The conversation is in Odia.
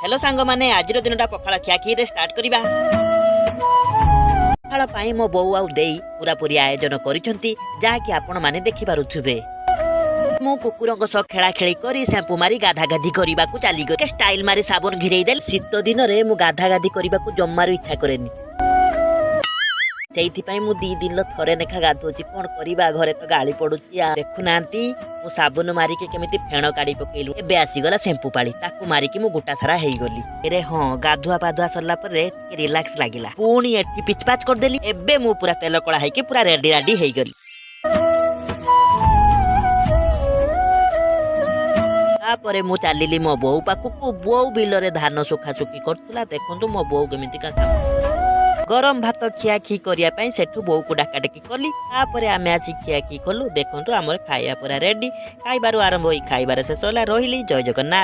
ହ୍ୟାଲୋ ସାଙ୍ଗମାନେ, ଆଜିର ଦିନଟା ପଖାଳ ଖିଆଖିଇରେ ଷ୍ଟାର୍ଟ କରିବା। ପଖାଳ ପାଇଁ ମୋ ବୋଉ ଆଉ ଦେଇ ପୁରାପୁରି ଆୟୋଜନ କରିଛନ୍ତି, ଯାହାକି ଆପଣମାନେ ଦେଖିପାରୁଥିବେ। ମୁଁ କୁକୁରଙ୍କ ସହ ଖେଳା ଖେଳି କରି ସାମ୍ପୁ ମାରି ଗାଧା ଗାଧି କରିବାକୁ ଚାଲିଗଲି। ଷ୍ଟାଇଲ ମାରି ସାବୁନ ଘିରେଇ ଦେଲି। ଶୀତ ଦିନରେ ମୁଁ ଗାଧା ଗାଧି କରିବାକୁ ଜମାରୁ ଇଚ୍ଛା କରେନି। ସେଇଥିପାଇଁ ମୁଁ 2 ଦିନର ଥରେ ଲେଖା ଗାଧଉଛି। କଣ କରିବା, ଘରେ ତ ଗାଳି ପଡୁଛି। ଆଉ ଦେଖୁନାହାନ୍ତି, ମୁଁ ସାବୁନ ମାରିକି କେମିତି ଫେଣ କାଢି ପକେଇଲୁ। ଏବେ ଆସିଗଲା ସାମ୍ପୁ ପାଳି। ତାକୁ ମାରିକି ମୁଁ ଗୋଟା ସାରା ହେଇଗଲି। ଏରେ ହଁ, ଗାଧୁଆ ପାଧୁଆ ସରିଲା ପରେ ଟିକେ ରିଲାକ୍ସ ଲାଗିଲା। ପୁଣି ଏଠି ପିଚ୍ ପାଚ୍ କରିଦେଲି। ଏବେ ମୁଁ ପୁରା ତେଲ କଳା ହେଇକି ପୁରା ରେଡି ରାଡି ହେଇଗଲି। ତାପରେ ମୁଁ ଚାଲିଲି ମୋ ବୋଉ ପାଖକୁ। ବୋଉ ବିଲରେ ଧାନ ଶୁଖାଶୁଖି କରୁଥିଲା। ଦେଖନ୍ତୁ ମୋ ବୋଉ କେମିତିକା କାମ। ଗରମ ଭାତ ଖିଆଖି କରିବା ପାଇଁ ସେଠୁ ବୋଉକୁ ଡାକାଡାକି କଲି। ତାପରେ ଆମେ ଆସି ଖିଆଖି କଲୁ। ଦେଖନ୍ତୁ, ଆମର ଖାଇବା ପୁରା ରେଡି। ଖାଇବାରୁ ଆରମ୍ଭ ହୋଇ ଖାଇବାରେ ଶେଷ ହେଲା। ରହିଲି, ଜୟ ଜଗନ୍ନାଥ।